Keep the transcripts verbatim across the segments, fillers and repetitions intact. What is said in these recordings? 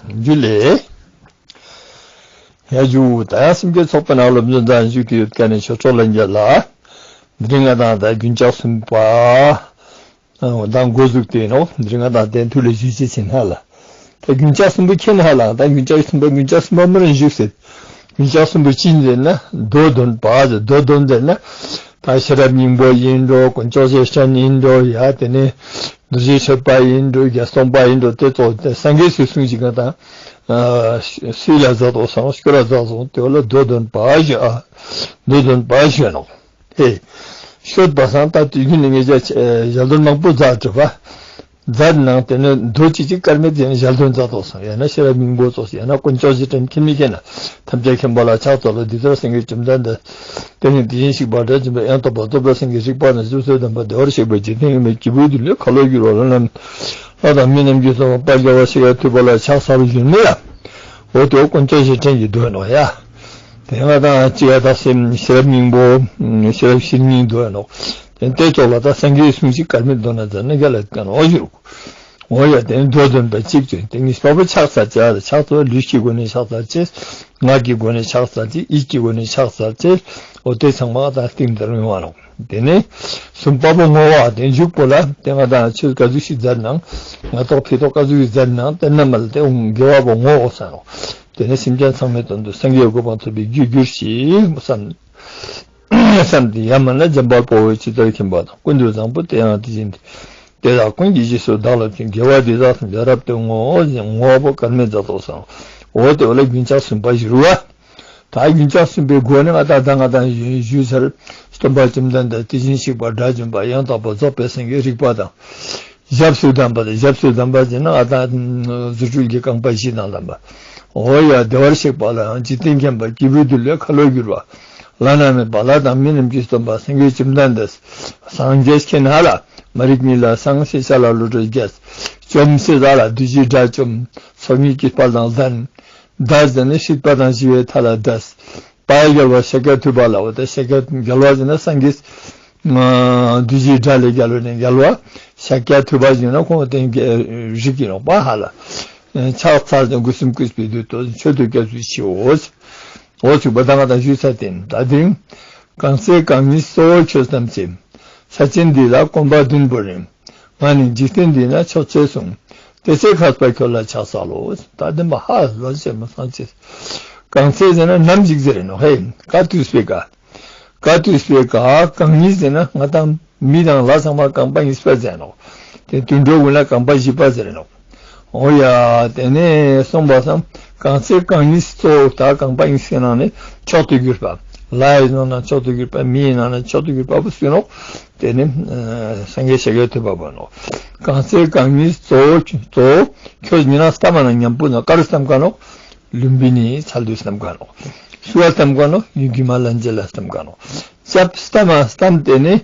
ཇུ་ལེ། ཡ་ཇུ། ད་ཡང་སེམས་བསྐྱེད་ཚོགས་པའི་ནང་སློབ་སྦྱོང་དང་བཞུགས་ཏེ་ཡོད་མཁན་ནི་ཆོས་གྲོགས་ལྷན་རྒྱས་ལ། འདི་རིང་ང་དང་ད་རྒྱུན་ཆགས་གསུམ་པ། ཨ་དང་འགོ་འཛུགས་ཏེ་ནོ། འདི་རིང་ང་དང་དེ་མཐུ་ལ་ཞུ་ཅི་ཆེ་ན་ལ། ད་རྒྱུན་ཆགས་གསུམ་པོ་མཁྱེན་ཧ་ལ། ད་རྒྱུན་ཆགས་གསུམ་པ་རྒྱུན་ཆགས་གསུམ་པ་མི་རིང་བཞུགས་ཟེར། རྒྱུན་ཆགས་གསུམ་པོ་ཅི་ཡིན་ཟེར་ན། མདོ་འདོན་པ་ཟེར། མདོ་འདོན་ཟེར་ན། ད་ཤེས་རབ་སྙིང་པོ་ཡིན་འགྲོ། དཀོན་མཆོག་རྗེས་དྲན་ཡིན་འགྲོ། ཡ་དེ་ནས་རྡོ་རྗེ་གཅོད་པ་ཡིན་འགྲོ། བརྒྱད་སྟོང་པ་ཡིན་འགྲོ། དེ་ཚོ་དེ་སངས་རྒྱས་སུ་གསུངས་ཤིག་ག་དང་། ཨ་སུས་ལ་མཛད་དོ་སང་སྐྱོར་ར་མཛད་སོང་། དེ་ལ་མདོ་འདོན་པ་ཞུ། ཨ་མདོ་འདོན་པ་ཞུ་ནོ། ཧེ། ཤོད་པ་སང་ད་དུས་རྒྱུན་ནས་ངེད་ཅག་ཞལ་འདོན་མང་པོ་མཛད་གྲུབ་པ། མཛད་ནང་དེ་ནས་མདོ་ཅིག་ཅིག་དཀར་མེ་དེ་ནས་ཞལ་འདོན་མཛད་དོ་སང་། ཡང་ན་ཤེས་རབ་སྙིང་པོ་ཙོགས། ཡང་ན་དཀོན་མཆོག་རྗེས་དྲན་མཁྱེན་མི་མཁྱེན་ན། ཐམས་ཅད་མཁྱེན་པ་ལ་ཕྱག་འཚལ་ལོ། འདི་ལྟར་སངས་རྒྱས་བཅོམ་ལྡན་འདས། དེ་ནས་དེ་བཞིན་གཤེགས་པ་དགྲ་བཅོམ་པ་ཡང་དག་པར་རྫོགས་པའི་སངས་རྒྱས་རིག་པ་དང་ཞབས་སོར་ལྡན་པ་བདེ་བར་གཤེགས་པ་འཇིག་རྟེན་ཡོད་མེད་སྐྱེས་བུ་འདི་ལས་ཁ་ལོ་བསྒྱུར་བ་ལ་ལམ། ལྷ་དང་མི་རྣམས་ཀྱི་སྟོན་པ་དཔལ་རྒྱལ་བ་ཤཱཀྱ་ཐུབ་པ་ལ་ཕྱག་འཚལ་ལོ་ཞུ་ནི་ཡ། འོ་དེ་དཀོན་མཆོག་རྗེས་དྲན་གྱི་མདོ་ནོ་ཡ། དེ་ང་དང་ཅི་ཡ་ད་སེམས་ཤེས་རབ་སྙིང་པོ། ཤེས་རབ་ཤེར་སྙིང་མདོ་ནོ། དེ་དེ་ཚོགས་ལ་ད་སངས་རྒྱས་གསུང་ཞིག་དཀར་མེ་མདོ་ན་ཛ་ན་ག་ལ་ཀ་ནོ་ཞུ་རུ། འོ་ཡ་དེ་མདོ་འདོན་པ་གཅིག་ཅུ་དེ་ཉིས་པ་པོ་ཕྱག་འཚལ་བྱ་ལ། ཕྱག་འཚལ་ལུས་ཀྱི་སྒོ་ནས་ཕྱག་འཚལ་ཅེས། ངག་གི་སྒོ་ནས་ཕྱག་འཚལ་ཅེས། ཡིད་ཀྱི་སྒོ་ནས་ཕྱག་འཚལ་ཅེས། འོ་དེ་ཚང་མ་ད་སྟེང་དུ་ཡོང་བ་ནོ། དེ་ནས་གསུམ་པ་པོ་བསྔོ་བ་དེ་མཇུག་པོ་ལ་དེ་ང་དང་ཆོས་ག་ཟུག་ཞིག་མཛད་ནའང་། ང་ཐོག་ཕི་ཐོག་ག་ཟུག་ཞིག་མཛད་ནའང་། དེ་རྣམས་ལ་དེ་དགེ་བ་པོ་བསྔོ་འོ་ས་ནོ། དེ་ནས་སེམས་ཅན་ཚང་མའི་དོན་དུ་སངས་རྒྱས་གོ་འཕང་ཐོབ་པའི་རྒྱུར་གྱུར་ཅིག་བསམ། བསམ་སྟེ་ཡང་མིན་ན་འཇམ་དཔལ་དཔའ་བོས་ཇི་ལྟར་མཁྱེན་པ་དང་། ཀུན་ཏུ་བཟང་པོ་དེ་ཡང་དེ་བཞིན་ཏེ། དེ་དག་ཀུན་གྱི་རྗེས་སུ་བདག་སློབ་ཅིང་། དགེ་བ་འདི་དག་ཐམས་ཅད་རབ་ཏུ་བསྔོ། བསྔོ་བ་པོ་དཀར་མེ་མཛད་དོ་སང་། འོ་དེ་བ་ལ་རྒྱུན་ཆགས་གསུམ་པ་ཞུ་རུ་བ། ད་རྒྱུན་ཆགས་གསུམ་པའི་སྒོ་ནས་ང་ད་ད་ང་དང་ཞུས་ཚར། སྟོན་པ་བཅོམ་ལྡན་འདས་དེ་བཞིན་གཤེགས་པ་དགྲ་བཅོམ་པ་ཡང་དག་པར་རྫོགས་པའི་སངས་རྒྱས་རིག་པ་དང་། ཞབས་སུ་ལྡན་པ་དང་། ཞབས་སུ་ལྡན་པ་ཟེར་ན་ང་ད་རྫུ་འཕྲུལ་གྱི་རྐང་པ་བཞི་དང་ལྡན་པ། འོ་ཡ་བདེ་བར་གཤེགས་པ་ལ་ཡང་འཇིག་རྟེན་མཁྱེན་པ་སྐྱེས་བུ་འདི་ལས་ཁ་ལོ་བསྒྱུར་བ། བླ་ན་མེད་པ་ལྷ་དང་མི་རྣམས་ཀྱི་སྟོན་པ་སངས་རྒྱས་བཅོམ་ལྡན་འདས། སངས་རྒྱས་མཁྱེན་ཧ་ལ། མ་རིག་གཉིད་ལ་སངས། ཤེས་བྱ་ལ་བློ་གྲོས་རྒྱས། བཅོམ་ཟེར་ས་ལ་བདུད་བཞིའི་དགྲ་བཅོམ། ཚོགས་གཉིས་ཀྱི་དཔལ་དང་ལྡན། འདས་ཟེར་ནས་སྲིད་པ་དང་ཞི་བའི་མཐའ་ལ་འདས། དཔལ་རྒྱལ་བ་ཤཱཀྱ་ཐུབ་པ་ལ། འོ་ད་ཤཱཀྱ་རྒྱལ་བ་ཟེར་ན་སངས་རྒྱས། ཨ་བདུད་བཞིའི་དགྲ་ལས་རྒྱལ་བ་ནས་རྒྱལ་བ། ཤཱཀྱ་ཐུབ་པ་ཟེར་ན་ཁོང་དེ་རིགས་ཀྱི་ནོག་པ་ཧ་ལ། ཕྱག་འཚལ་ཏེ་མགུ་སེམས་གུས་པའི་དུས་སུ་མཆོད་དོ་སྐྱབས་སུ་མཆིའོ། འོ་ཚིག་པ་ད་ང་དང་ཞུས་ཚར་ཏེ་ད་དེང་། གང་ཚེ་གང་ཉིད་གཙོ་བོ་ཁྱོད་བསམ་ཞིང་། ས་ཆེན་འདི་ལ་གོམ་པ་བདུན་བོར་ནས། ང་ནི་འཇིག་རྟེན་འདི་ན་མཆོག་ཅེས་གསུངས། དེ་ཚེ་མཁས་པ་ཁྱོད་ལ་ཕྱག་འཚལ་ལོ། ད་དེ་མ་ཧ་ལ་ཅེས་མ་སང་ཅེས། གང་ཚེ་ཟེར་ན་ནམ་ཞིག་ཟེར་ནོ། ཧེ་ག་དུས་པའི་ག་ག་དུས་པའི་ག་གང་ཉིད་ཟེར་ན་ང་དང་མི་དང་ལྷ་ཚང་མ་རྐང་པ་ཉིས་པ་ཟེར་ནོ། དེ་དུད་འགྲོ་ཀུན་ལ་རྐང་པ་བཞི་པ་ཟེར་ནོ། འོ་ཡ། དེ་ནས་གསུངས་པ་སང་། གང་ཚེ་གང་ཉིད་གཙོ་བོ་ད་རྐང་པ་ཉིས་པའི་ནང་ནས་མཆོག་ཏུ་གྱུར་པ། ལྷ་ཡི་ནང་ན་མཆོག་ཏུ་གྱུར་པ། མི་ཡི་ནང་ན་མཆོག་ཏུ་གྱུར་པ་བོ་སུ་ནོ། དེ་ནི་ཨ་སངས་རྒྱས་ཤཱཀྱ་ཐུབ་པ་བོ་ནོ། གང་ཚེ་གང་ཉིད་གཙོ་བོ་གཙོ་བོ་ཁྱོད་ཉིད་ན་བསྟན་མ་ན་མཉམ་པོ་ན་ག་རུ་བསྟན་ག་ནོ། ལུམ་བི་ནིའི་ཚལ་དུ་བསྟན་ག་ནོ། སུ་ལ་བསྟན་ག་ནོ། ཡུལ་དཀྱུས་མ་ལྷན་སྐྱེས་ལ་བསྟན་ག་ནོ། སྐྱབས་བསྟན་མ་བསྟན་དེ་ནི།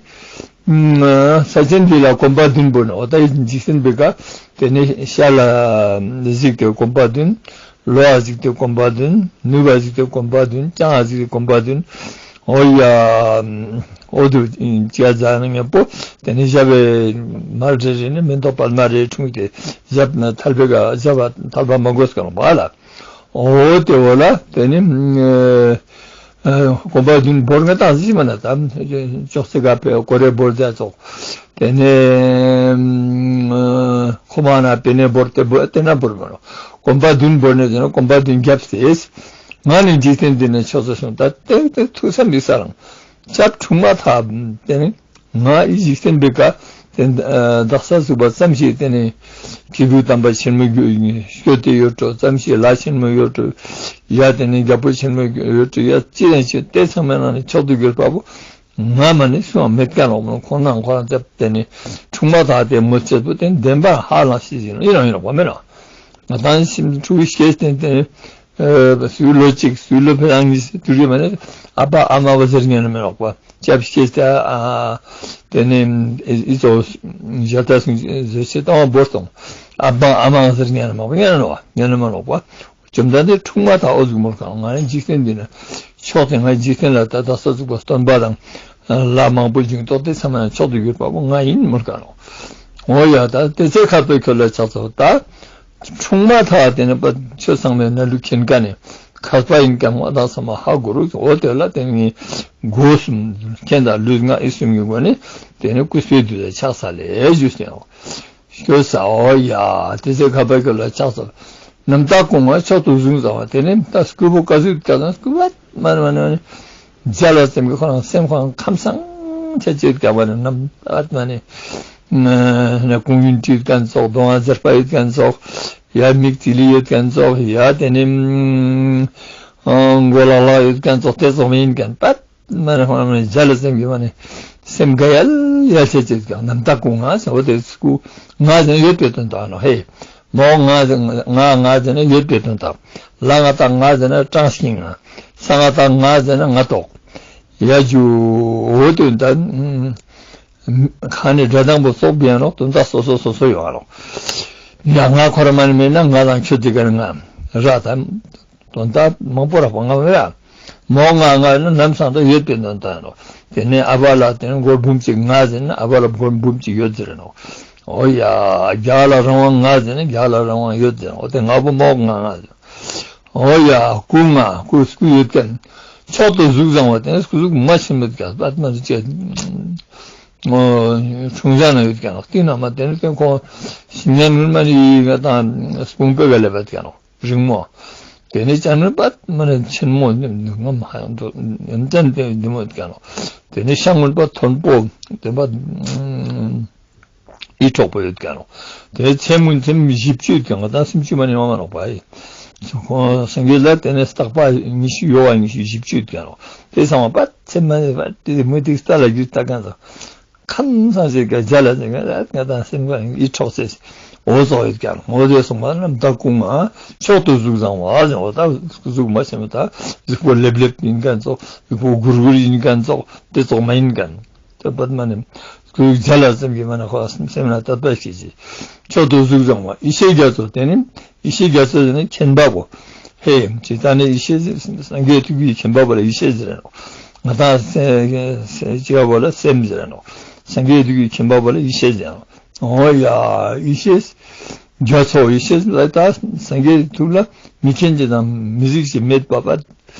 ཨ་ས་ཆེན་འདི་ལ་གོམ་པ་བདུན་བོར་ནོ། འོ་ད་འཇིག་རྟེན་པའི་ག་དེ་ནི་ཤར་ལ་གཟིགས་ཏེ་གོམ་པ་བདུན། ལྷོ་ལ་གཟིགས་ཏེ་གོམ་པ་བདུན། ནུབ་ལ་གཟིགས་ཏེ་གོམ་པ་བདུན། བྱང་ལ་གཟིགས་ཏེ་གོམ་པ་བདུན། འོ་ཡ། འོ་དུ་ཅི་ཡ་ཛ་ན་མཉམ་པོ། དེ་ནི་ཞབས་པའི་མར་རེ་རེ་ནི་མེ་ཏོག་པདྨ་རེ་འཁྲུངས་ཏེ་ཞབས་ན་ཐལ་བའི་ག་ཞབས་པ་ཐལ་བ་མ་གོས་ག་ལ་བ་ལ། འོ་དེ་འོ་ལ་དེ་ནི་ཨ་གོམ་པ་བདུན་བོར་ང་ཏང་ཟིག་མ་ན་ད་ཅོག་ཙེ་ག་པེ་ཀོ་རེ་བོར་ཛ་ཙོག་དེ་ནི་ཨ་ཁོ་མ་ན་པེ་ནེ་བོར་ཏེ་བོ་དེ་ན་བོར་མ་ནོ། གོམ་པ་བདུན་བོར་ནས་ཟེར་ན་གོམ་པ་བདུན་རྒྱབ་སྟེ། ང་ནི་འཇིག་རྟེན་འདི་ནས་མཆོག་ཅེས་གསུངས། ད་ཏེ་ཏེ་ཐུགས་བསམ་འདི་ས་རང་སྐྱབས་འཁྲུངས་མ་ཐག་དེ་ནི། ང་ཡི་འཇིག་རྟེན་པའི་ཀ་དེ་བདག་ས་ཟུག་པ་ཙམ་ཞིག་དེ་ནི་སྐྱེས་བུ་དམ་པ་ཆེན་མོ་སྐྱོད་དེ་ཡོད་འགྲོ། ཙམ་ཞིག་ལྷ་ཆེན་མོ་ཡོད་འགྲོ། ཡ་དེ་ནི་རྒྱལ་པོ་ཆེན་མོ་ཡོད་འགྲོ། ཡ་ཅི་ལན་ཞིག་དེ་ཚང་མའི་ནང་ནས་མཆོག་ཏུ་གྱུར་པ་པོ་ང་མ་ནི་སུའང་མེད་མཁན་ལོག་མོ། ཁོང་ནང་ཁོ་རང་ཙེབ་དེ་ནི་འཁྲུངས་མ་ཐག་དེ་མོ་ཙེབ་པོ་དེ་བདེན་པ་ཧ་ལམ་ཤེས་ཟིན་ཡིན་རང་ཡིན་རོགས་པ་མེད་ར། ང་ཏང་ཤིན་ཏུ་ཕྲུ་གུ་སྐྱེས་ཏེ་དེ་ནི། ཨ་སུའི་ལོ་གཅིག་སུའི་ལོ་ཕེ་རང་གཉིས་དུས་རེ་མ་ནི་ཨ་ཕ་ཨ་མ་བ་ཟེར་ཉན་ནི་མེད་ནོག་པ། སྐྱབས་སྐྱེས་ཏེ་ཨ་དེ་ནི་ཨི་ཙོགས་ཞལ་ཏ་སུ་ཟེར་ཆེ་ཏང་བ་བོར་སོང་། ཨ་ཕ་ཨ་མ་ཟེར་ཉན་ནི་མ་པ་ཉན་ནི་མ་ཉན་ནི་མ་ནོག་པ། བཅོམ་ལྡན་འདས་འཁྲུངས་མ་ཐག་འོ་ཟུག་མོར་གང་ང་ནི་འཇིག་རྟེན་འདི་ན་ཕྱོགས་དེ་ང་འཇིག་རྟེན་ལ་ད་ད་ས་ཟུག་པ་སྟོན་པ་དང་ལྷ་མང་པོ་འབྱུང་ཏོག་དེ་ཚང་མ་མཆོག་ཏུ་གྱུར་པ་པོ་ང་ཡིན་མོར་གང་ནོག་འོ་ཡ་ད་དེ་ཚེ་མཁས་པས་ཁྱོད་ལ་ཕྱག་འཚལ་ད། འཁྲུངས་མ་ཐག་དེ་ནས་པ་ཆོས་ཚང་མའི་གནས་ལུགས་མཁྱེན་མཁན་ནི་མཁས་པ་ཡིན་མཁན་ང་དང་ཚང་མ་ཧ་གོ་རུ། འོ་དེ་ལ་དེ་ནི་སྒོ་གསུམ་རྐྱེན་དང་ལུས་ངག་ཡིད་གསུམ་གྱི་སྒོ་ནས་དེ་ནི་སྐུ་བསོད་བསྡུས་ལ་ཕྱག་འཚལ་ལེ་ཞུས་ཏེ། སྐྱོ་ས་འོ་ཡ། དེ་ཚེ་ཁ་པ་ཁྱོད་ལ་ཕྱག་འཚལ། རྣམ་དག་སྐུ་ང་མཆོག་ཏུ་བཟུང་ཟེར་བ་དེ་ནི་ད་སྐུ་པོ་བཀའ་ཟུར་བཀའ་དང་སྐུ་པ་མ་ནི་མ་ནི་མ་ནི། མཇལ་བ་ཙམ་གྱིས་ཁོ་རང་སེམས་ཁོ་རང་ཁམས་སངས་ཆ་ཅེས་བསྐྱབས་པ་ནི་རྣམ་ཨ་ཏི་མ་ནི། ན་ཀུང་ཡུན་ཀྲིག་ཀན་ཙོག་གདོང་བ་ཟེར་པ་ཡོད་ཀན་ཙོག་ཡ་མིག་ཙི་ལི་ཡོད་ཀན་ཙོག་ཡ་དེ་ནི་མགོ་ལག་ལག་ཡོད་ཀན་ཙོག་དེ་ཙོག་མི་ཡིན་ཀན་པད་མ་ནི་ཁོ་རང་མ་ནི་མཇལ་བ་ཙམ་གྱིས་མ་ནི་སེམས་དགའ་ཡལ་ཡལ་ཆ་ཅེས་བསྐྱབས། རྣམ་དག་སྐུ་ང་ཟེར་བ་དེ་སྐུ་ང་ཟེར་ཡོད་པའི་དོན་དག་ནོ་ཧེ། མོ་ང་ང་ང་ཟེར་ན་ཡོད་པའི་དོན་དག་ལ་ང་དང་ང་ཟེར་ན་གྲངས་ཤིག་ང་། ས་ང་དང་ང་ཟེར་ན་ང་ཏོག་ཡ་ཇུ་འོ་དོན་དག་ཁ་ནས་སྒྲ་དང་པོ་སོགས་པའི་ཡང་ནོག་དོན་དག་སོ་སོ་སོ་སོ་ཡོང་ང་ནོག་ཡ་ང་ཁོ་ར་མ་ནི་མེད་ན་ང་དང་ཁྱོད་དེ་གར་ང་ར་དང་དོན་དག་མང་པོ་རག་པ་ང་མེད་ཡ། མོ་ང་ང་ནི་ནམ་སང་དུ་ཡོད་པའི་དོན་དག་ནོག་དེ་ནས་ཨ་བ་ལ་དེ་ནས་མགོ་འབུམ་གཅིག་ང་ཟེར་ན་ཨ་བ་ལ་མགོ་འབུམ་གཅིག་ཡོད་ཟེར་ནོག་འོ་ཡ། རྒྱ་ལ་རང་དབང་ང་ཟེར་ན་རྒྱ་ལ་རང་དབང་ཡོད་ཟེར་ནོག་འོ་དེ་ང་པོ་མོ་ང་ང་ཟེར། འོ་ཡ། སྐུ་ང་སྐུ་སྐུ་ཡོད་མཁན། མཆོག་ཏུ་གཟུགས་བཟང་བ་དེ་ནི་སྐུ་གཟུགས་མ་ཆེན་མོ་དེ་ག་པད་མ་རི་ཅེ། འོ་འཁྲུངས་ས་ན་ཡོད་མཁན་ལ་སྟེང་ན་མ་དེ་ནི་དེ་ཁོང་ཞིང་ཁམས་མི་མ་ནི་ཡི་ག་དང་སྤུངས་པའི་ག་ལས་པད་མཁན་ལ། རིང་མོ། དེ་ནས་ལྕང་སྨྱོན་པ་མ་ནི་ཆེན་མོ་ནི་ནི་ང་མ་ཡང་དུ་ཡོན་ཏན་དེ་འདི་མོ་ཀྱང་ནོ། དེ་ནས་ཤ་སྔོན་པ་མཐོན་པོ་དེ་པ་ཨི་གྲོགས་པོ་ཡོད་ཀྱང་ནོ། དེ་ནས་མཚན་མོ་མཚན་བཞི་བཅུ་ཡོད་ཀྱང་ང་དང་སུམ་ཅུ་མ་ནི་མ་མ་ནོག་པ་ཡི། ཁོང་སངས་རྒྱས་ལ་དེ་ནས་རྟག་པ་ཉི་ཤུ་ཡོད་པ་ཉི་ཤུ་བཞི་བཅུ་ཡོད་ཀྱང་ནོ། དེ་ཚང་མ་པ་མཚན་མ་ནི་པ་དེ་མུ་ཏིག་ལྟ་ལ་རྒྱུ་ལྟ་གང་ཟེར། ཁམས་སངས་ཞེས་ཀྱང་རྒྱ་ལ་ཟེར་ང་ང་དང་སེམས་ཁ་ཡི་འཕྲོག་ཚེ་འོ་ཙོག་ཡོད་ཀྱང་འོ་དེ་སོང་བ་རྣམ་དག་སྐུ་ང་མཆོག་ཏུ་གཟུགས་བཟང་བ་ཟེར་འོ་ད་གཟུགས་མ་ཆེན་མོ་ད་གཟུགས་པོ་ལེབ་ལེབ་ཡིན་མཁན་ཙོག་གཟུགས་པོ་སྒུར་སྒུར་ཡིན་མཁན་ཙོག་དེ་ཙོག་མ་ཡིན་མཁན་དེ་པད་མ་ནི་གཟུགས་རྒྱ་ལ་ཙམ་གྱིས་མ་ན་ཁོ་སེམས་ལ་དད་པ་བྱེད་ཅིག་མཆོག་ཏུ་གཟུགས་བཟང་བ་ཡེ་ཤེས་རྒྱ་མཚོ་དེ་ནི་ཡེ་ཤེས་རྒྱ་མཚོ་ཟེར་ན་མཁྱེན་པ་པོ། ཧེ། ཇི་ལྟར་ནི་ཡེ་ཤེས་སངས་རྒྱས་ཐུགས་ཀྱི་མཁྱེན་པ་པོ་ལ་ཡེ་ཤེས་ཟེར་ནོ། ང་དང་སེ་སེ་ཅི་ག་པོ་ལ་སེམས་ཟེར་ནོ། སངས་རྒྱས་ཐུགས་ཀྱི་མཁྱེན་པ་པོ་ལ་ཡེ་ཤེས་ཟེར་ནོ། འོ་ཡ། ཡེ་ཤེས་རྒྱ་མཚོ་ཡེ་ཤེས་ལ་ད་སངས་རྒྱས་ཐུགས་ལ་མི་མཁྱེན་ཅིག་དང་མི་གཟིགས་ཅིག་མེད་པ་པ་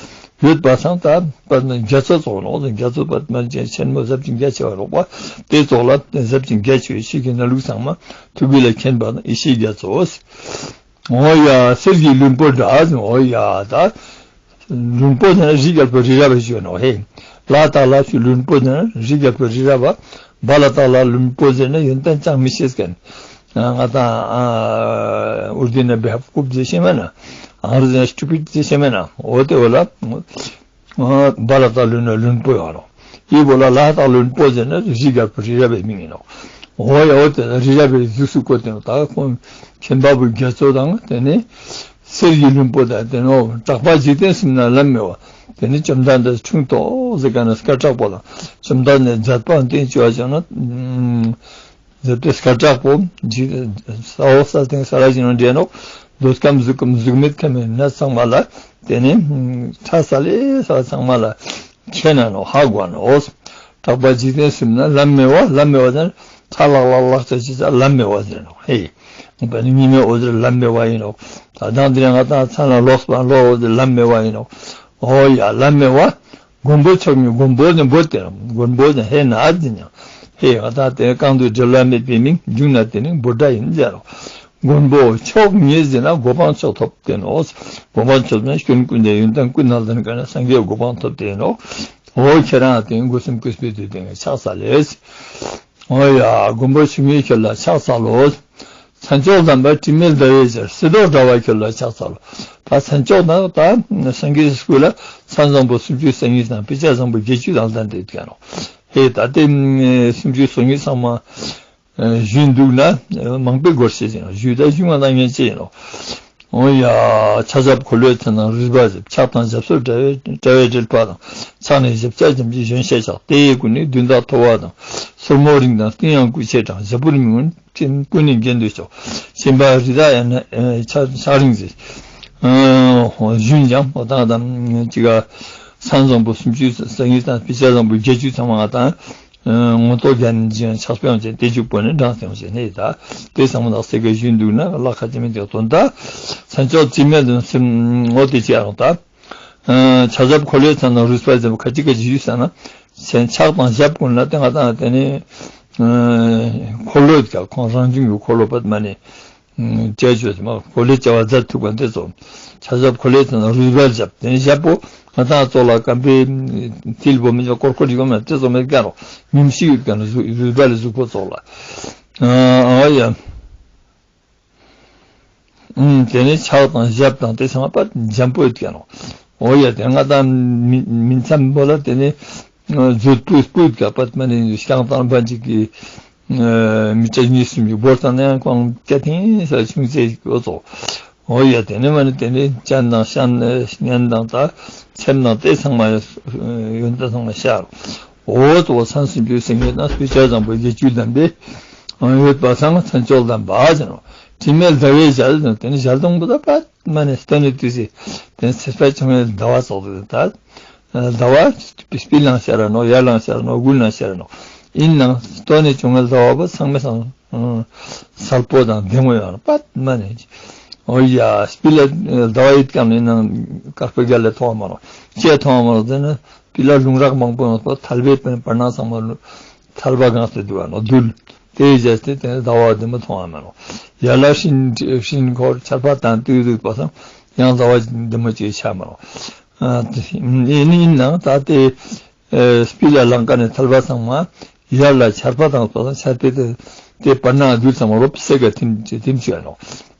ཡོད་པ་སང་ད་པ་ན་རྒྱ་མཚོ་ཙོགས་ནོ། རྒྱ་མཚོ་པ་མ་ཅན་ཆེན་མོ་ཟབ་ཅིང་རྒྱ་ཆེ་བ་ལོག་པ་དེ་ཙོགས་ལ་ཟབ་ཅིང་རྒྱ་ཆེ་བའི་ཆོས་ཀྱི་གནས་ལུགས་ཚང་མ་ཐུགས་ཀྱི་ལ་མཁྱེན་པ་ན་ཡེ་ཤེས་རྒྱ་མཚོ། འོ་ཡ། གསེར་གྱི་ལྷུན་པོ་འདྲ། འོ་ཡ། ད་ལྷུན་པོ་ཟེར་ན་རི་རྒྱལ་པོ་རི་རབ་པ་ཞིག་ཡོད་ནོ་ཧེ། ལ་དྭགས་ལ་ཞུ་ལྷུན་པོ་ཟེར་ན་རི་རྒྱལ་པོ་རི་རབ་པ། བ་ལ་དྭགས་ལ་ལྷུན་པོ་ཟེར་ན་ཡོན་ཏན་ཅང་མི་ཤེས་མཁན། ང་དང་ཨུར་དུ་ན་བེ་ཧབ་ཀུབ་ཟེར་ཤེས་མེད་ན། ཨང་རེ་ཟི་ན་སི་ཊུ་པིཌ་ཟེར་ཤེས་མེད་ན། འོ་དེ་འོ་ལ། བ་ལ་དྭགས་ལྷུན་ན་ལྷུན་པོ་ཡོད་ནོ། ཡི་བོ་ལ་ལ་དྭགས་ལྷུན་པོ་ཟེར་ན་རི་རྒྱལ་པོ་རི་རབ་པའི་མིང་ཡིན་ནོ། འོ་ཡ། འོ་དེ་ལ་རི་རབ་པའི་གཟུགས་སུ་བཀོད་དེ་ནོ། ད་ཁོང་མཁྱེན་པ་པོ་རྒྱ་མཚོ་དང་དེ་ནས་གསེར་གྱི་ལྷུན་པོ་དང་དེ་ནོ། གྲགས་པ་འཇིག་རྟེན་གསུམ་ན་ལམ་མེ་བ། དེ་ནས་བཅོམ་ལྡན་འདས་འཁྲུངས་ཐོག་ཟེར་ག་ན་སྐད་གྲགས་པོ་དང་བཅོམ་ལྡན་འདས་མཛད་པ་སྟེང་བཅོས་པ་བྱུང་ན། ཟེར་ཏེ་སྐད་གྲགས་པོ་འཇིག་ས་འོག་ས་སྟེང་ས་ར་ཅིག་ནང་འདྲེན་ནོ། འདོད་ཁམས་གཟུགས་ཁམས་གཟུགས་མེད་ཁམས་ནི་ཚང་མ་ལ་དེ་ནི་ཁྲ་ས་ལེ་ས་ཚང་མ་ལ་མཁྱེན་ན་ནོ་ཧ་གོ་ནོ། གྲགས་པ་འཇིག་རྟེན་གསུམ་ན་ལམ་མེ་བ། ལམ་མེ་བ་ཟེར་ན་ཁྲ་ལག་ལག་ལག་ཆ་ཅི་ས་ལམ་མེ་བ་ཟེར་ནོ། ཧེ། ང་པ་ནི་ཉི་མའི་འོད་ཟེར་ལམ་མེ་བ་ཡིན་ནོ། ད་དང་དེ་རིང་ང་དང་མཚན་ལ་ལོག་པ་ལོག་འོད་ཟེར་ལམ་མེ་བ་ཡིན་ནོ། འོ་ཡ། ལམ་མེ་བ། མགོན་པོ་མཆོག་ཉིད། མགོན་པོ་ནི་འབོད་དེ་རང་མགོན་པོ་ནི་ཧེ་ན་ཨ་ཏི་ཉང་། ཧེ་ང་དང་དེ་གང་དུ་འབྲེལ་བ་མེད་པའི་མིང་། འབྱུང་ན་དེ་ནི་འབོད་སྒྲ་ཡིན་ཟེར་རོ། མགོན་པོ་མཆོག་ཉིད་ཟེར་ན་གོ་འཕང་མཆོག་ཐོབ་དེ་ནོ། གོ་འཕང་མཆོག་ན་སྐྱོན་ཀུན་ལས་ཡོན་ཏན་ཀུན་ནང་ལྡན་ག་ན་སངས་རྒྱས་གོ་འཕང་ཐོབ་དེ་ནོ། འོ་ཁྱེད་རང་དེ་སྒོ་གསུམ་གུས་པས་དུས་དེ་ནས་ཕྱག་འཚལ་ལེ། འོ་ཡ། མགོན་པོ་མཆོག་ཉིད་ཁྱོད་ལ་ཕྱག་འཚལ་ལོ། མཚན་མཆོག་དམ་པ་དྲི་མེད་ཟླ་བའི་ཕྱིར། གསེར་མདོག་འདྲ་བ་ཁྱོད་ལ་ཕྱག་འཚལ་ལོ། ད་མཚན་མཆོག་དང་ད་སངས་རྒྱས་སྐུ་ལ་མཚན་བཟང་པོ་སུམ་ཅུ་རྩ་གཉིས་དང་དཔེ་བྱད་བཟང་པོ་བརྒྱད་ཅུ་དང་ལྡན་ཏེ་ཡོད་ཀྱང་ནོ། ཧེ་ད་ལྟའི་སུམ་ཅུ་སོ་གཉིས་ཚང་མ་ཞུས་འདུག་ན་མང་པོའི་སྒོར་བཤད་ཀྱི་ནོ། ཞུས་ད་ཞུ་ང་དང་ཉན་ཅེས་ཡིན་ནོ། འོ་ཡ། ཕྱག་ཞབས་འཁོར་ལོའི་མཐིལ་ནས་རིས་པ་ཟེར། ཕྱག་དང་ཞབས་སོར་དྲ་བའི་དྲ་བའི་དྲིལ་བ་དང་། ཕྱག་ནི་ཞབས་ཕྱག་འཇམ་ཅིང་གཞོན་ཤས་ཆགས། དེ་ཡི་སྐུ་ནི་བདུན་ཕྲག་མཐོ་བ་དང་། སོར་མོ་རིང་དང་སྟེང་ཡང་སྐུ་ཆེ་དྲགས། ཞབས་པུས་མི་མངོན་སྤྱན་ཀུན་ནས་མཇལ་འདོད་ཤོག། སྤྱན་པ་རི་དྭགས་ཡང་ན་ཕྱག་ཕྱག་རིང་ཟེར། ཞུན་ཀྱང་འོ་ད་དང་ཅི་ག་མཚན་བཟང་པོ་སུམ་ཅུ་རྩ་གཉིས་དང་དཔེ་བྱད་བཟང་པོ་བརྒྱད་ཅུ་ཚང་མ་དང་། ངོ་ཐོག་རྒྱ་ནི་ཅན་ཕྱག་དཔེ་ཡང་ཅན་དེ་བཅུ་པོ་ནི་འབྲང་སྟེ་ཡང་ཅན་ནི་ད་དེ་ཚང་མ་དག་སེ་ག་བཞིན་འདུག་ན་ལ་ཁ་ཅི་མི་དེ་དོན་ད་མཚན་མཆོག་ཅི་མེད་དུ་སེམས་ངོ་དེ་ཅི་ཡང་ད་ཆ་ཞབས་འཁོར་ལོའི་ཚང་ན་རུས་པ་ཟེར་བ་ཁ་ཅི་ཁ་ཅི་ཞུས་ས་ན་མཚན་ཕྱག་དང་ཞབས་ཀུན་ལ་དེ་ང་དང་དེ་ནི་འཁོར་ལོ་ཀྱང་ཁོང་རང་བྱུང་གི་འཁོར་ལོ་པད་མ་ནི། བཅས་བཅོས་སུ་མ་གོ་ལེ་བཅའ་བ་མཛད་ཐུབ་པ་འདི་ཚོ། ཆ་ཞབས་གོ་ལེ་ཚོ་ན་རུས་སྦལ་ཞབས་དེ་ནི་ཞབས་པོ་ང་དང་ཚོ་ལ་སྐམ་པའི་མཐིལ་བོ་མི་ཆོག་ཀོར་ཀོར་ཡོད་མ་དེ་ཚོ་མེད་ཀྱང་རོགས་ཉུམ་ཤིག་ཡོད་ཀྱང་རུས་རུས་སྦལ་གཟུགས་པོ་ཚོགས་ལ། ཨ་ཡ། དེ་ནི་ཕྱག་དང་ཞབས་དང་དེ་ཚང་མ་པ་འཇམ་པོ་ཡོད་ཀྱང་རོགས། འོ་ཡ་དེ་ང་དང་མི་མི་འཚམ་པོ་ལ་དེ་ནི། མཛོད་སྤུས་སྤུས་ཀྱི་པད་མ་ནི་ཤང་དང་པ་འཇིག་གི་མི་སྐྱ་གཉིས་གསུམ་གྱི་བོར་དང་ནས་ཁོང་སྐྱ་ཐིང་ས་ཆུང་ཚེ་གོ་ཚོ། འོ་ཡ་དེ་ནས་མ་ནི་དེ་ནས་སྤྱན་དང་ཤམ་སྙན་དང་ད་ཚེམས་དང་དེ་ཚང་མ་ཡོན་ཏན་ཚང་མ་ཤར། འོ་ཚོ་མཚན་སུམ་ཅུ་སེང་གེ་དང་སྤོས་ཆ་བཟང་པོ་བརྒྱད་ཅུ་ལྡན་པའི་ཡོད་པ་ཚང་མ་མཚན་མཆོག་ལྡན་པ་ཟེར་ནོ། དྲི་མེད་ཟླ་བའི་ཞལ་ཟེར་ནོ། དེ་ནས་ཞལ་གདོང་པོ་ད་པད་མ་ནི་སྟོན་ནས་དུས་སི་དེ་ཚེས་པ་བྱུང་བའི་ཟླ་བ་ཚོགས་དུས་ད། ཟླ་བ་དཔེ་ལང་ཤར་ནོ། ཡར་ལང་ཤར་ནོ། དགུན་ལང་ཤར་ནོ། ཡིན་ནང་སྟོད་ནས་བྱུང་བའི་ཟླ་བ་པོ་ཚང་མ་སང་གསལ་པོ་དང་བདེ་མོ་ཡོད་ནོ། པད་མ་ནས། འོ་ཡ་སྤི་ལ་ཟླ་བ་ཡིད་ཀྱང་ནས་ནང་དཀར་པོ་རྒྱ་ལས་མཐོང་བ་མ་ནོ། ཅེས་མཐོང་བ་མ་ནོ་ཟེར་ན་སྤི་ལ་ལུང་རགས་མང་པོ་ཡོང་སོ། ཐལ་བའི་པན་བར་སྣང་ཚང་མ་ལུ་ཐལ་བ་གང་སྟེ་འདུག་བ་ནོ། རྡུལ། དེའི་རྗེས་དེ་དེ་ཟླ་བ་བདེ་མོ་མཐོང་བ་མ་ནོ། ཡར་ལ་སྤྲིན་སྤྲིན་འཁོར་ཆར་པ་དང་ཏུས་ཏུས་པ་སང་ཡང་ཟླ་བ་བདེ་མོ་ཅིག་ཆགས་མ་ནོ། ཨ་དེ་ཡིན་ཡིན་ནང་ད་དེ་ཨ་སྤི་ལ་ལང་ཀ་ནས་ཐལ་བ་ཚང་མ་ཡར་ལ་ཆར་པ་དང་པ་སང་ཆར་པའི་དེ་དེ་བར་སྣང་རྡུལ་ཚང་མ་རོབ་སེ་ག་ཐིམ་ཐིམ་ཆུ་ཡ་ནོ།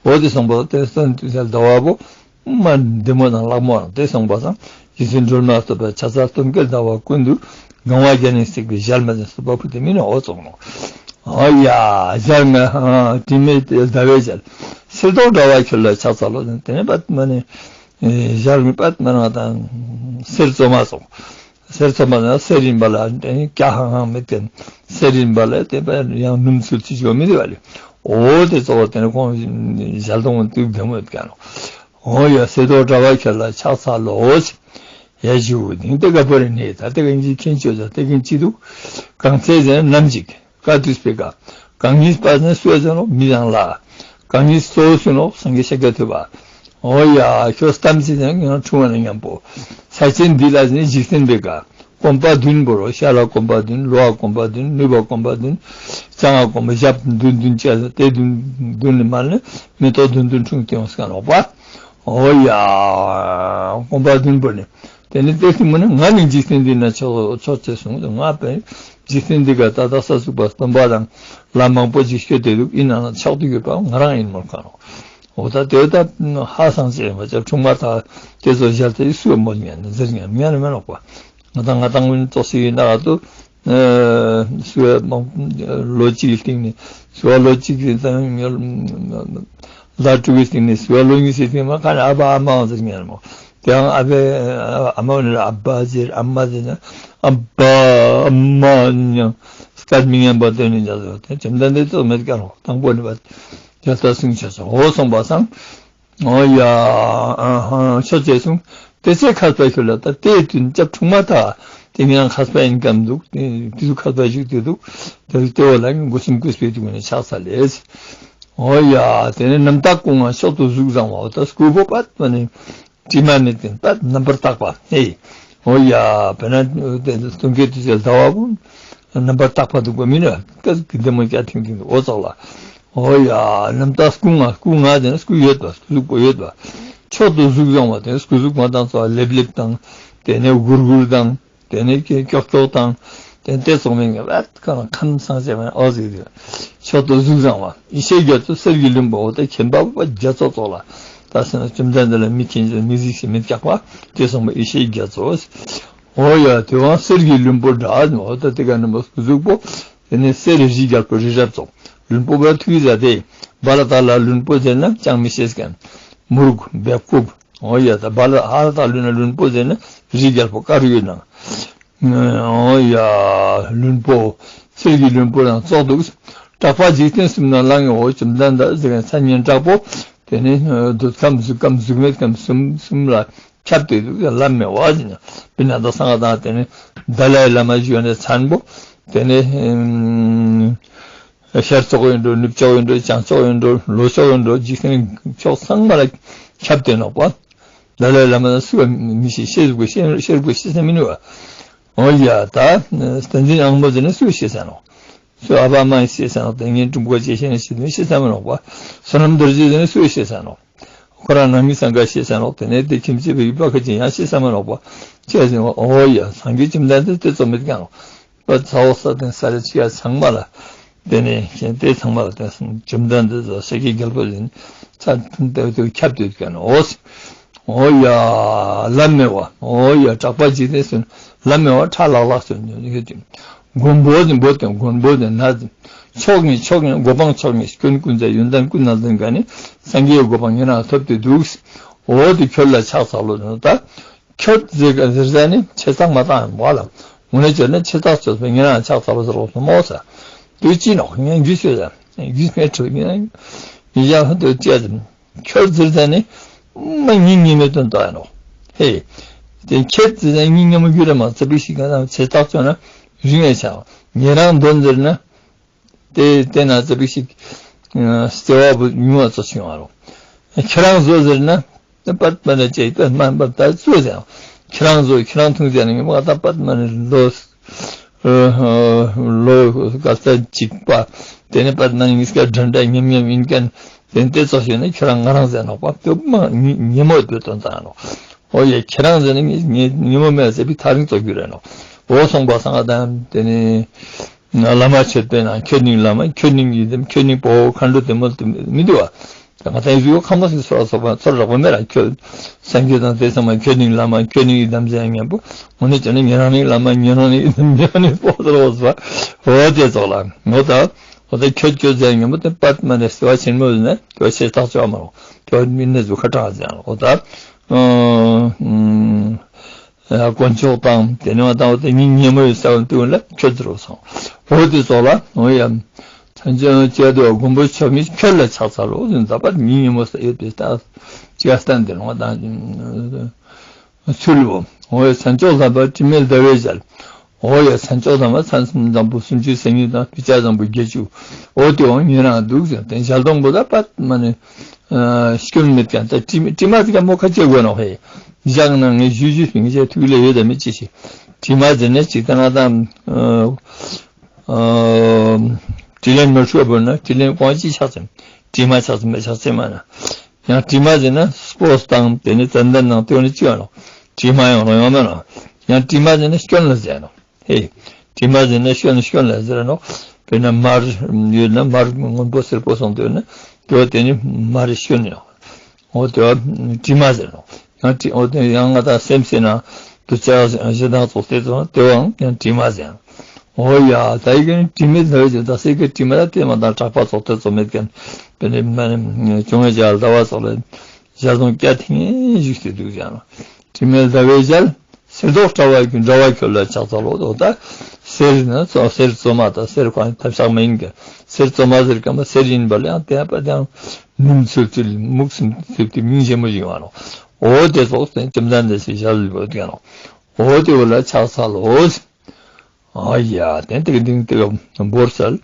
འོ་དེ་སོང་པ་དེ་སྟོན་དུས་ཟླ་བ་པོ། མ་བདེ་མོ་དང་ལྷག་མོ་རང་དེ་སོང་པ་སང་། རྗེ་བཙུན་སྒྲོལ་མ་སོགས་པའི་ཕྱག་འཚལ་སྟོན་ཀའི་ཟླ་བ་ཀུན་ཏུ་གང་བ་རྒྱ་ནི་བརྩེགས་པའི་ཞལ་མ་ཟིན་སོགས་པ་ཕུལ་ཏེ་མིན་ནོ། འོ་ཙོག་ནོ། ཨ་ཡ་ཞལ་ང་དྲི་མེད་ཟླ་བའི་ཞལ། གསེར་མདོག་འདྲ་བ་ཁྱོད་ལ་ཕྱག་འཚལ་ལོ། དེ་ནས་པད་མ་ནི་ཞལ་མི་པད་མ་རང་དང་གསེར་བཙོ་མ་སོགས། གསེར་ཚོ་མ་ན་གསེར་ཡིན་པ་ལ་དེ་ནི་སྐྱ་ཧང་ཧང་མེད་ཀྱང་གསེར་ཡིན་པ་ལ་དེ་པ་ཡང་སྣུམ་ཚུལ་ཅི་ཅོ་མི་དེ་བ་ལེ། འོ་དེ་གཙོ་བོ་དེ་ནི་ཁོང་ཞལ་གདོང་དུ་བདེ་མོ་ཡོད་ཀྱང་ནོ། འོ་ཡ་གསེར་མདོག་འདྲ་བ་ཁྱོད་ལ་ཕྱག་འཚལ་ལོ། ཡ་ཞུ་ནི་དེ་ག་པོ་རེ་ནི་ད་དེ་ག་ཡིན་གྱི་མཁྱེན་ཆོས་ད་དེ་གིན་ཅི་འདུག་གང་ཚེ་ཟེར་ནམ་ཅིག་དཀའ་དུས་པའི་ཀ། གང་ཉིད་པ་ནི་སུ་ཡ་ཟེར་ནོ་མི་ཡང་ལ། གང་ཉིད་གཙོ་བོ་སུ་ནོ་སངས་རྒྱས་ཤཱཀྱ་ཐུབ་པ། འོ་ཡ་ཁྱོད་གཏམ་ཚིག་ནི་ངས་འཁྲུངས་པ་ནི་མཉམ་པོ། ས་ཆེན་འདི་ལ་ནི་འཇིག་རྟེན་པའི་ཀ། སྐོམ་པ་བདུན་བོར་རོ། ཤ་ལ་སྐོམ་པ་བདུན། ལོ་བ་སྐོམ་པ་བདུན། ནུས་པ་སྐོམ་པ་བདུན། ལྕང་བ་སྐོམ་པ་ཞབས་བདུན་བདུན་བཅས་སོ། དེ་བདུན་བདུན་ནི་མ་ནི་མེ་ཏོག་བདུན་བདུན་འཁྲུངས་ཏེ་ཡོང་སྐད་ནོག་པ། འོ་ཡ། སྐོམ་པ་བདུན་བོར་ནི། དེ་ནི་ཏེ་ཏི་མུ་ནི་ང་ནི་འཇིག་རྟེན་འདི་ན་ཆོག་ཆོག་ཅེས་གསུངས་ཏེ། ང་པའི་འཇིག་རྟེན་འདི་ག་ད་ལྟ་ས་ཚུགས་པ་སྟོན་པ་དང་ལ་མང་པོ་ཅིག་སྐྱོད་དེ་འདུག་ཡིན་ནའང་ཆགས་དུ་ཡོད་པའང་ང་རང་ཡིན་མོད་ཁ་ནོ། འོ་ད་དེ་ད་ཧ་སང་ཅེས་མ་ཅབ་ཆུང་མ་ད་དེ་ཚོ་ཞལ་དེ་སུས་མོལ་ཉན་ཟེར་ཉན་ཉན་མེད་ནོག་པ། ང་དང་ང་དང་ཀུན་ཙོགས་ཤིག་ཡིན་ན་ག་ཏུ། སུ་བ་མང་ལོ་གཅིག་གི་སྟེང་ནས་སུ་བ་ལོ་གཅིག་གི་སྟེང་ཟླ་དྲུག་གི་སྟེང་ནས་སུ་བ་ལོ་གཉིས་ཀྱི་སྟེང་མ་ཁ་ནས་ཨ་ཕ་ཨ་མའང་ཟེར་ཉན་མོ། དེའང་ཨ་ཕའི་ཨ་མ་ནི་ཨ་ཕ་ཟེར་ཨ་མ་ཟེར་ན་ཨ་ཕ་ཨ་མ་ཡང་སྐད་མི་སྙན་པ་སྟོན་ནས་འཇགས་སོ། དེ་བཅོམ་ལྡན་འདས་ཙོགས་མེད་ཀྱང་རོ་དང་པོ་ནི་བ་རྒྱལ་ལྟ་གསུང་བྱས་སོ། འོ་སོང་པ་སང་། འོ་ཡ། ཨ་ཧ་ཆོས་ཅེས་གསུངས། དེ་ཚེ་མཁས་པ་ཁྱོད་ལ་ད་དེའི་དུས་སྐྱབས་འཁྲུངས་མ་ཐག་དེ་ནི་ཡང་མཁས་པ་ཡིན་ཀམ་འདུག་དེ་དུས་མཁས་པ་བཞུགས་ཏེ་འདུག་དེ་ལྟེ་བ་ལ་ནི་སྒོ་གསུམ་གུས་པའི་དུས་ནས་ཕྱག་འཚལ་ལས། འོ་ཡ། དེ་ནས་རྣམ་དག་སྐུ་མངའ་མཆོག་ཏུ་གཟུགས་བཟང་བ། འོ་ད་སྐུ་པོ་པད་མ་ནི་དྲི་མ་མེད་དེ་པད་རྣམ་པར་དག་པ་ཨེ། འོ་ཡ། དཔེར་ན་དེ་སྟོན་ཀའི་དུས་ཚོད་ཟླ་བ་ཀུན་རྣམ་པར་དག་པ་འདུག་པ་མིན་ན་སྐད་ཀྱི་བདེ་མོ་སྐྱ་ཐིང་ཐིང་འདུག་འོ་ཙོགས་ལ། འོ་ཡ། རྣམ་དག་སྐུ་མངའ། སྐུ་མངའ་དེ་ནི་སྐུ་ཡོད་པ། སྐུ་གཟུགས་པོ་ཡོད་པ། མཆོག་ཏུ་གཟུགས་བཟང་བ་དེ་ནི་སྐུ་གཟུགས་མ་དང་ཚོ་ལེབ་ལེབ་དང་། དེ་ནས་གུར་གུར་དང་། དེ་ནས་ཀྱོག་ཀྱོག་དང་། དེ་ནས་དེ་ཚོགས་མིན་གྱི་བད་ཁ་ན་ཁམས་སངས་ཟེར་བ་ཨོ་ཟིག་རེད། མཆོག་ཏུ་གཟུགས་བཟང་བ། ཡེ་ཤེས་རྒྱ་མཚོ་གསེར་གྱི་ལྷུན་པོ་འོ་ད་མཁྱེན་པ་པ་རྒྱ་མཚོ་ཙོགས་ལ། ད་སེམས་བཅོམ་ལྡན་འདས་ལ་མི་མཁྱེན་ཅིང་མི་གཟིགས་ཤིང་མི་སྐྲག་པ། དེ་སོང་བ་ཡེ་ཤེས་རྒྱ་མཚོ། འོ་ཡ། དེ་བ་གསེར་གྱི་ལྷུན་པོ་འདྲ་འོ་ད་དེ་ག་ནི་མ་གཟུགས་པོ། དེ་ནས་གསེར་རི་བཞི་རྒྱལ་པོ་རི་རབ་ཙོགས། ལྷུན་པོ་བ་ཐུགས་ཡིད་ཟ་དེ། བ་ལ་ད་ལ་ལྷུན་པོ་ཟེར་ན་ཅང་མི་ཤེས་མཁན། མུ་རུག་བེབ་ཀུབ། འོ་ཡ། ད་བ་ལ་ཧ་ལ་ད་ལུས་ན་ལྷུན་པོ་ཟེར་ན་རི་རྒྱལ་པོ་དཀར་ཡོད་ན། འོ་ཡ། ལྷུན་པོ། གསེར་གྱི་ལྷུན་པོ་དང་ཙོགས་འདུག་གྲགས་པ་འཇིག་རྟེན་གསུམ་ན་ལང་ངེ་འོ་བཅོམ་ལྡན་འདས་ཟེར་མཁན་མཚན་སྙན་གྲགས་པོ། དེ་ནི་འདོད་ཁམས་གཟུགས་ཁམས་གཟུགས་མེད་ཁམས་གསུམ་གསུམ་ལ་ཁྱབ་སྟེ་འདུག་ལམ་མེ་བ་ཟེར་ན། སྤུན་ན་ད་སང་ང་དང་དེ་ནི་ཏཱ་ལའི་བླ་མ་ཞུ་ནས་མཚན་པོ། དེ་ནས་ཨམ་ཤར་ཕྱོགས་ཡིན་འགྲོ། ནུབ་ཕྱོགས་ཡིན་འགྲོ། བྱང་ཕྱོགས་ཡིན་འགྲོ། ལྷོ་ཕྱོགས་ཡིན་འགྲོ། འཇིག་རྟེན་ཕྱོགས་ཚང་མ་ལ་ཁྱབ་སྟེ་ནོག་པ། ཏཱ་ལའི་བླ་མ་ལ་སུ་མི་ཤེས། ཤེས་དགོས། ཤེས་ཤེས་དགོས། ཤེས་ས་མི་ནུས་པ། འོ་ཡ། ད་བསྟན་འཛིན་དབང་མོ་ཟེར་ན་སུས་ཤེས་ས་ནོག་སུ་ཨ་ཕ་མ་ཡིས་ཤེས་ས་ནོག་དེ་ངའི་གྲུབ་འགོ་ཅེས་བཤད་ན་ཤེས་ཤེས་ས་མི་ནོག་པ། བསོད་ནམས་རྡོ་རྗེ་ཟེར་ན་སུས་ཤེས་ས་ནོག་ཁོ་རང་ནང་མི་སང་ག་ཤེས་ས་ནོག་དེ་ནས་དེ་ཁྱིམ་མཚེས་པའི་ཡུལ་པ་ཁ་ཅིག་ཡང་ཤེས་ས་མི་ནོག་པ། ཅེས་ཟེར་བ། འོ་ཡ། སངས་རྒྱས་བཅོམ་ལྡན་འདས་དེ་ཚོ་མེད་ཀྱང་ནོག་པ། ཚ་བོ་ས་དེ་ས་རེ་ཆི་ཡ་ཚང་མ་ལ། དེ་ནས་གཞན་དེ་ཚང་མ་ལ་དེ་བཅོམ་ལྡན་འདས་ཤཱཀྱའི་རྒྱལ་པོ་ལ་ཚ་དེ་དེ་ཁྱབ་སྟེ་ཀྱང་ནོག་འོ་ཡ། ལམ་མེ་བ། འོ་ཡ། གྲགས་པ་འཇིག་རྟེན་གསུམ། ལམ་མེ་བ། ཕྲ་ལག་ལག་གསུམ་ཡོད་དེ། མགོན་པོ་དེ་འབོ་དེ། མགོན་པོ་དེ་ན་དེ། མཆོག་ནི་མཆོག་ནི་གོ་འཕང་མཆོག་ནི་སྐྱོན་ཀུན་ཟད་ཡོན་ཏན་ཀུན་ལ་ལྡན་ག་ནི་སངས་རྒྱས་ཀྱི་གོ་འཕང་ཉེ་རང་ཐོབ་སྟེ་འདུག་འོ་དེ་ཁྱོད་ལ་ཕྱག་འཚལ་ལོ་ད། ཁྱོད་ཟེར་ཟེར་ས་ནི་ཆེ་ཚགས་མ་བཏང་ཡང་བ་ལ། དངོས་གནས་བྱས་ན་ཆེ་ཚགས་ཆོད་པའི་ཉེ་རང་ཕྱག་འཚལ་ལོ་ཟེར་བ་སོང་མོ་ས། དུས་ཅི་ནོག་ངས་རྒྱུས་ཤོད་ཡ། རྒྱུས་མེད་ཁྲོད་ངས་ཡ་ཧུ་དུ་བཅད་ཟིན། ཁྱོད་ཟེར་ས་ནི་མ་ཉིན་ཉིན་མེད་དོན་དག་ཡིན་ནོག་ཧེ། དེ་ཁྱེད་ཟེར་ས་ཉིན་ཉིན་མོ་རྒྱུ་རེ་མ་ཚ་པིག་ཞིག་ག་ན་ཆེ་ཚགས་ཆོད་ན་རིང་ངེ་ཆགས། ཉེ་རང་དོན་ཟེར་ན། དེ་དེ་ན་ཙི་པིག་ཞིག་བརྩེ་བ་བུ་ཉུང་བ་ཙོག་ཆུང་བ་རོ། ཁྱེད་རང་བཟོ་ཟེར་ན་པད་མ་ནས་ཅེས་པད་མ་པད་ད་ཙུ་ཟེར། ཁྱེད་རང་བཟོ་ཁྱེད་རང་ཐུང་ཟེར་ན་ངས་མ་ད་པད་མ་ནས་ལོ་ལོ་ག་ས་གཅིག་པ། དེ་ནས་པད་མ་ནས་ངས་ཀ་འདྲ་འདྲ་མཉམ་མཉམ་ཡིན་མཁན། དེ་དེ་ཙོག་ཞིག་ནས་ཁྱེད་རང་ང་རང་ཟེར་ནོག་པ། དེ་མ་ཉི་མོ་དེ་དོན་ཙང་ནོག་འོ་ཡ། ཁྱེད་རང་ཟེར་ན་ངས་ངས་ཉི་མོ་མེད་ཟེར་བའི་ཐག་རིང་ཙོག་རྒྱུ་རེད་ནོག་འོ་སོང་པ་སང་ང་དང་དེ་ནས། བླ་མ་མཆོད་པའི་ནང་ཁྱོད་ནི་བླ་མ། ཁྱོད་ནི་ཡི་དམ། ཁྱོད་ནི་བོ་མཁའ་འགྲོ་དེ་མོ་དེ་མི་འདུག་བ། ད་ང་ཚང་ཡི་ཁམས་ལ་སོགས་སོགས་པ་ཚོར་རག་པ་མེད་ལ། ཁྱོད་སངས་རྒྱས་དང་དེ་ཚང་མ་ཁྱོད་ནི་བླ་མ། ཁྱོད་ནི་ཡི་དམ་ཟེར་མཉམ་པོ། འོ་ནི་ཅོ་ནི་ཉེ་རང་ནི་བླ་མ། ཉེ་རང་ནི་ཡི་དམ། ཉེ་རང་ནི་བོ་ཟེར་བ་སོགས་པ། འོ་དེ་ཙོག་ལ་འོ་ད། འོ་ད་ཁྱོད་ཁྱོད་ཟེར་མཉམ་པོ་དེ་པད་མ་ནས་བརྩེ་བ་ཆེན་མོ་ཡིན་ན་དེ་བ་ཆེ་ཐག་ཆོད་མ་རུང་། དེ་བ་མི་ནས་ཟུ་ཁ་གྲགས་ཟེར་འོ་ད། དཀོན་མཆོག་དང་དེ་ནས་མ་དང་བ་དེ་ཉིད་ཉིན་མོ་ཡི་ས་བོན་དེ་ཀུན་ལ་ཁྱོད་ཟེར་བ་སོང་། འོ་དེ་ཙོག་ལ་འོ་ཡ། མཚན་བཅས་དུ་མགོན་པོ་མཆོག་ནི་ཁྱོད་ལ་ཕྱག་འཚལ་ལོ་ཟེར་ད་པར་ཉིན་ཉིན་མོ་ས་ཡོད་པའི་ལྟ་ཅི་ག་སྟན་དེ་ནོ་དང་ཚུལ་བོ། འོ་ཡ། མཚན་མཆོག་ལྷ་པ་དྲི་མེད་ཟླ་བའི་ཞལ། འོ་ཡ། མཚན་མཆོག་ལྷ་པ་མཚན་བཟང་པོ་སུམ་ཅུ་སོ་གཉིས་དང་དཔེ་བྱད་བཟང་པོ་བརྒྱད་ཅུ། འོ་དེ་འོང་ཉིན་རང་འདུག་ཟེར་དེ་ཞལ་གདོང་པོ་ད་པར་མ་ནི། སྐྱོན་མེད་ཀྱང་ད་དྲི་དྲི་མ་ཟིག་ག་མོ་ཁ་ཅེ་དགོས་ནོ་ཧེ། བཞག་ན་ངས་ཞུ་ཞུ་ཞུ་ངས་ཐུགས་ལ་ཡོད་དམ་མེད་ཅི་ཞིག་དྲི་མ་ཟེར་ན་ཅིག་ད་ང་དང་། དྲི་ལན་མ་འཁྲུལ་བ་ན་དྲི་ལན་གོང་ཅི་ཆགས་ཙམ། དྲི་མ་ཆགས་ཙམ་མ་ཆགས་ཙམ་མ་ན། ཡང་དྲི་མ་ཟེར་ན་སྤོས་དང་དེ་ནི་ཙན་དན་ནང་དེ་ནི་ཅི་ཡང་ནོ། དྲི་མ་ཡང་རང་ཡང་མ་ན། ཡང་དྲི་མ་ཟེར་ན་སྐྱོན་ལ་ཟེར་ནོ། ཧེ། དྲི་མ་ཟེར་ན་སྐྱོན་སྐྱོན་ལ་ཟེར་ནོ། དཔེར་ན་མར་ཡོད་ན་མར་སྔོན་པོ་སེར་པོ་སོང་དུས་ན་དེ་བ་དེ་ནི་མར་སྐྱོན་ཡང་། འོ་དེ་བ་དྲི་མ་ཟེར་ནོ། ཡང་དྲི་འོ་དེ་ཡང་ང་དང་སེམས་ཟེར་ན་དུ་ཆ་ཞེ་སྡང་ཙོགས་དེ་ཙོགས་དེ་བའང་ཡང་དྲི་མ་ཟེར་ནོ། འོ་ཡ་ད་ཡི་གེ་ནི་དྲི་མེད་ལྷ་བའི་ཞལ། ད་སེ་གེ་དྲི་མ་ལ་དེ་མ་དང་གྲགས་པ་ཙོགས་དེ་ཙོགས་མེད་མཁན། དཔེར་ན་མ་ནི་བྱུང་བའི་ཞལ་ཟླ་བ་ཙོགས་ལ་ཞལ་གདོང་སྐྱ་ཐིང་ངེ་བཞུགས་ཏེ་འདུག་ཀྱང་ནོ། དྲི་མེད་ཟླ་བའི་ཞལ། གསེར་མདོག་བཀྲ་བ་ཁྱོད། འདྲ་བ་ཁྱོད་ལ་ཕྱག་འཚལ་ལོ། འོ་ད་གསེར་ན་གསེར་བཙོ་མ་དང་གསེར་གང་ཐབས་ཤག་མ་ཡིན་གྱི་གསེར་བཙོ་མ་ཟེར་གམ་པ་གསེར་ཡིན་པ་ལ་ཡང་དེ་ཡང་པ་དེ་ཡང་ནུམ་ཚུལ་ཚུལ་མུག་སུམ་ཚུལ་དེ་མིང་ཆེན་མོ་ཞིག་ཡོང་བ་ནོ། འོ་དེ་ཙོགས་དེ་བཅོམ་ལྡན་འདས་སི་ཞལ་ལ་འོ་དེ་ནོ། འོ་དེ་བ་ལ་ཕྱག་འཚལ་ལོ། ཨ་ཡ་དེ་དེ་ག་དེ་དེ་ག་འབོར་སལ།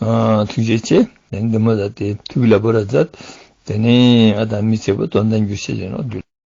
ཐུགས་རྗེ་ཆེ། དེ་འདི་མོ་ད་དེ་ཐུགས་ལ་བོར་མཛད། དེ་ནས་ཨ་ད་མི་ཚེ་བོ་དོན་དང་འགྱུར་ཤེས་ཡིན་ནོ།